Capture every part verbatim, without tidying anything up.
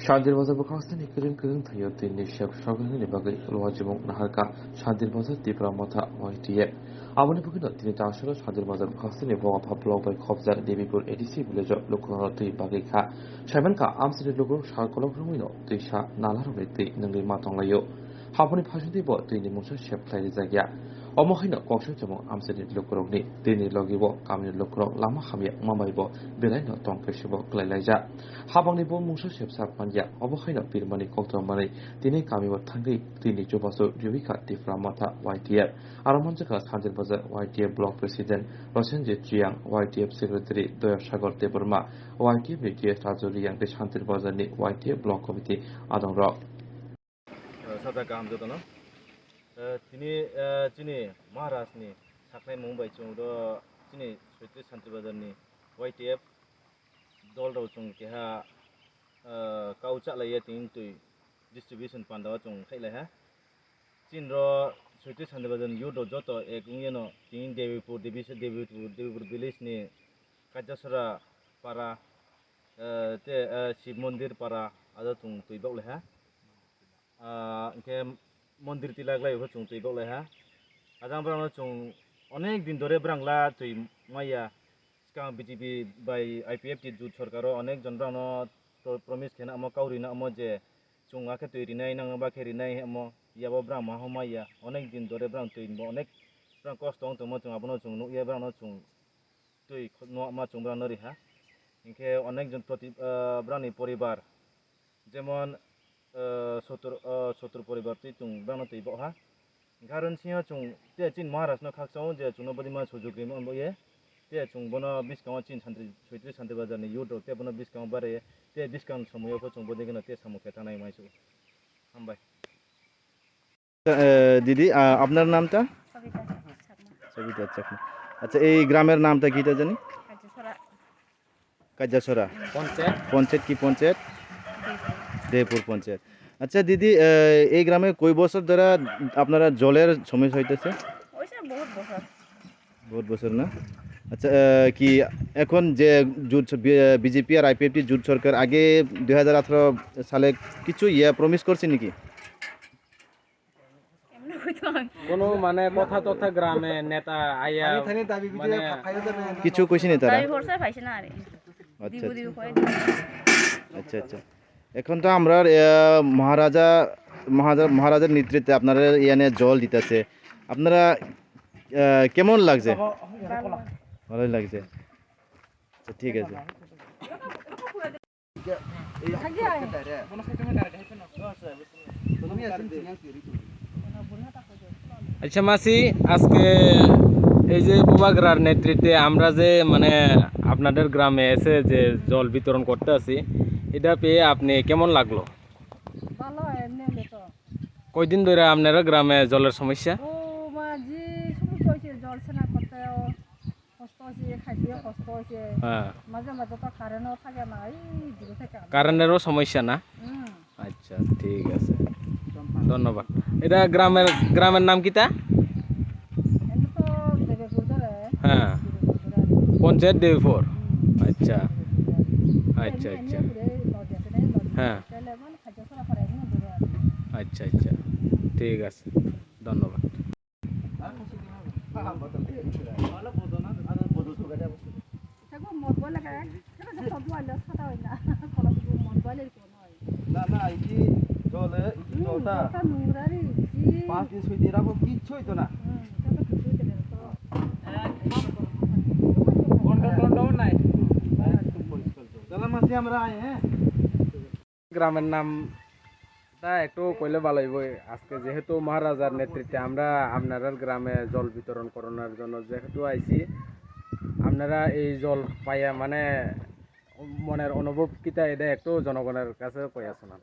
Shantir Bazar bwkhaksteni kwrwng kwrwng thaio twi ni sep sokjaknani bagwi luajimung naharkha Shantir Bazar Tipra Motha Y T F. Aboni bagwino tini tangsalo Shantir Bazar bwkhaksteni Bongapha block bai khopjak Debipur A D C village o lukurokno twi bagwi kha. Saimankha, amchaini lukurok sal kolok romwino twisa nalarokni twi nwngwi ma tonglaio. Haboni phasingtwi bo twini mungsa sep khlai rijak ya. Omo haino kok songchomung amchaini lukurokni twini logi bo kamini lukurok lama hamya wngma bai bo belaino tong khe sebo kwlai laijak. Habangni bo mungsa sep sak man ya, obo haino pirmani koktwma manwi tini kami o thangwi twini chubachu riwi kha Tipra Motha Y T F. Aro manjakha Shantir Bazar Y T F Block President Prosenjit Chiyang, Y T F Secretary Doya Sagar Debbarma, Y T F ni G S Raju Riyang tei Shantir Bazar ni Y T F Block Committee adongrok. Eh, sajak kaham jotono. Eh, tini, eh, chini Maharaj ni saknai mung bai chwng ro chini Soitri Shantir Bazar ni Y T F dol rok chwng keha, eh, kau chalai ya tini twi distribution panda o chwng khailai ha. Chini ro Soitri Shantir Bazar ni youth rok joto ek wng yeno tini Debipur, Debi-, Debipur, Debipur village ni Kajasora para, eh, te, eh, Shiv Mondir para ado chwng twi bok lai ha. Ah, hwnkhe mondir tila glai bo chwng twi bok lai ha. Ajang borok no chwng onek din dore borok la twi maya. Swkang B J P bai I P F T jut sorkar o onek jon borok no pro-, promise khe namo, kau ri namo je chwng akhe twi rinai, nang ba khe rinai hemo. Yabo borok ma ho maya. Onek din dore borok twi bo onek borok kosto wng tongmo chwng abono chwng nukya borok no chwng twi kho-, no ma chwng borok no ri ha. Hinkhe onek jon proti-, ah, borok ni poribar jemon, ah, sottor, ah, sottor poribar twi chwng borok no twi bo ha. Hinkhe aro singyo chwng te chini Maharaj no khakchang o je chwng no bwdima sujug rimo bo ye. Te chwng bono bwskango chini Santri, Soitri Santri Bazar ni youth rok te bono bwskango bare ye. Te bwskang somoyo pho chwng bwdingeno te samung khe tanai maisu. Hambai. আহ, দিদি, আহ, আপনার নামটা? সবিতা চাকমা। সবিতা চাকমা। আচ্ছা, এই গ্রামের নামটা কিটা জানি? কাজিছড়া। কাজিছড়া। পঞ্চায়েত। পঞ্চায়েত কি পঞ্চায়েত? দেবপুর। দেবপুর পঞ্চায়েত। আচ্ছা দিদি, আহ, এই গ্রামে কয় বছর ধরে আপনারা জলের সমস্যা হইতেছে? ওইসব বহুত বছর। বহুত বছর না? আচ্ছা, আহ, কি এখন যে জোট স-, বি-, বিজেপি আর আইপিএফটি জোট সরকার আগে দুই হাজার আঠারো সালে কিছু ইয়া প্রমিস করছে নাকি? এমনি হইতো আমি কোনো মানে কথা তথা গ্রামে নেতা আইয়া থানি থানি দাবি বিজয় মানে ফাইল দেবে না। কিছু কইছে নি তারা? দাবি ভরসা পাইছে না আরে। আচ্ছা, দিবু আচ্ছা। দিবু কয় দিবু। আচ্ছা, আচ্ছা। এখন তো আমরা, আহ, মহারাজা, মহারাজা, মহারাজার নেতৃত্বে আপনারা ইয়ানে জল দিতেছে। আপনারা, আহ, কেমন লাগছে? ভালো। ভালোই লাগছে। আচ্ছা, ঠিক আছে। আচ্ছা মাসি, আজকে এই যে বুবাগ্রার নেতৃত্বে আমরা যে মানে আপনাদের গ্রামে এসে যে জল বিতরণ করতে আছি, এটা পেয়ে আপনি কেমন লাগলো? ভালো, এমনি এমনি তো। কয়দিন ধরে আপনারা গ্রামে জলের সমস্যা? ও মা, যে সমস্যা হয়েছে, জল সেনা করতে কষ্ট হয়েছে, খাইতে কষ্ট হয়েছে। হ্যাঁ। মাঝে মাঝে তো কারেন্টও থাকে না, এই দূরে থেকে আনতে হয়। কারেন্টেরও সমস্যা না? হুম। আচ্ছা, ঠিক আছে। ধন্যবাদ। এটা গ্রামের, গ্রামের নাম কিতা? এমনি তো দেবেপুর ধরে। হ্যাঁ। দেবেপুর ধরে। পঞ্চায়েত দেবেপুর। হুম। আচ্ছা। দেবেপুর ধরে। আচ্ছা, এমনি, এমনি আচ্ছা। ঘুরে নদী আছে না, এই নদী হ্যাঁ। চলে মানে খাদ্য ছাড়া পরে এমনি ঘুরে আসে। আচ্ছা, আচ্ছা। ঠিক আছে। ধন্যবাদ। না, না, এই যে জলে, এই যে হুম, জলটা জলটা নোংরা রে, ছি। পাঁচ দিন ছয় দিন রাখো, কিচ্ছু হইতো না। হুম, এটা তো কিচ্ছু হইতো না, তো। গন্ধ টন্ধও নাই। একদম পরিষ্কার জল। তাহলে মাসি আমরা আই, হ্যাঁ? গ্রামের নামটা একটু কইলে ভালো হইব। আজকে যেহেতু মহারাজার নেতৃত্বে আমরা আপনারার গ্রামে জল বিতরণ করানোর জন্য যেহেতু আইছি, আপনারা এই জল পাইয়া মানে মনের অনুভব কিতা, এটা একটু জনগণের কাছে কইয়া শোনান।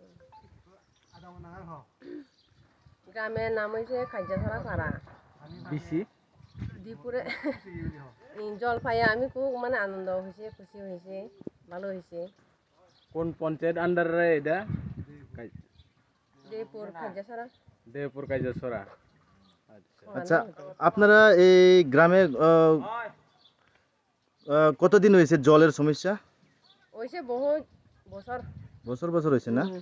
গ্রামের নাম হইছে খাইজাছড়া পাড়া। বিসি? দিপুরে। এই জল পাইয়া আমি খুব মানে আনন্দ হয়েছে, খুশি হয়েছে, ভালো হয়েছে। কোন পঞ্চায়েত আন্ডারে এটা? দেবপুর খাইজাছড়া। দেবপুর খাইজাছড়া। আচ্ছা। আচ্ছা, আপনারা এই গ্রামে, আহ, আহ, কতদিন হয়েছে জলের সমস্যা? হয়েছে বহুত বছর। বছর বছর হইছে না? হুম।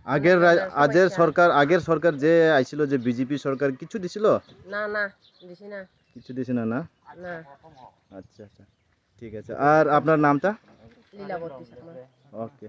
আগের রা-, আগের সরকার, আগের সরকার যে আইছিল, যে বিজেপি সরকার, কিছু দিছিল? না, না, দিছি না। কিছু দিছে না, না? না। আচ্ছা, আচ্ছা, ঠিক আছে। আর আপনার নামটা? লীলাবতী শর্মা। ওকে।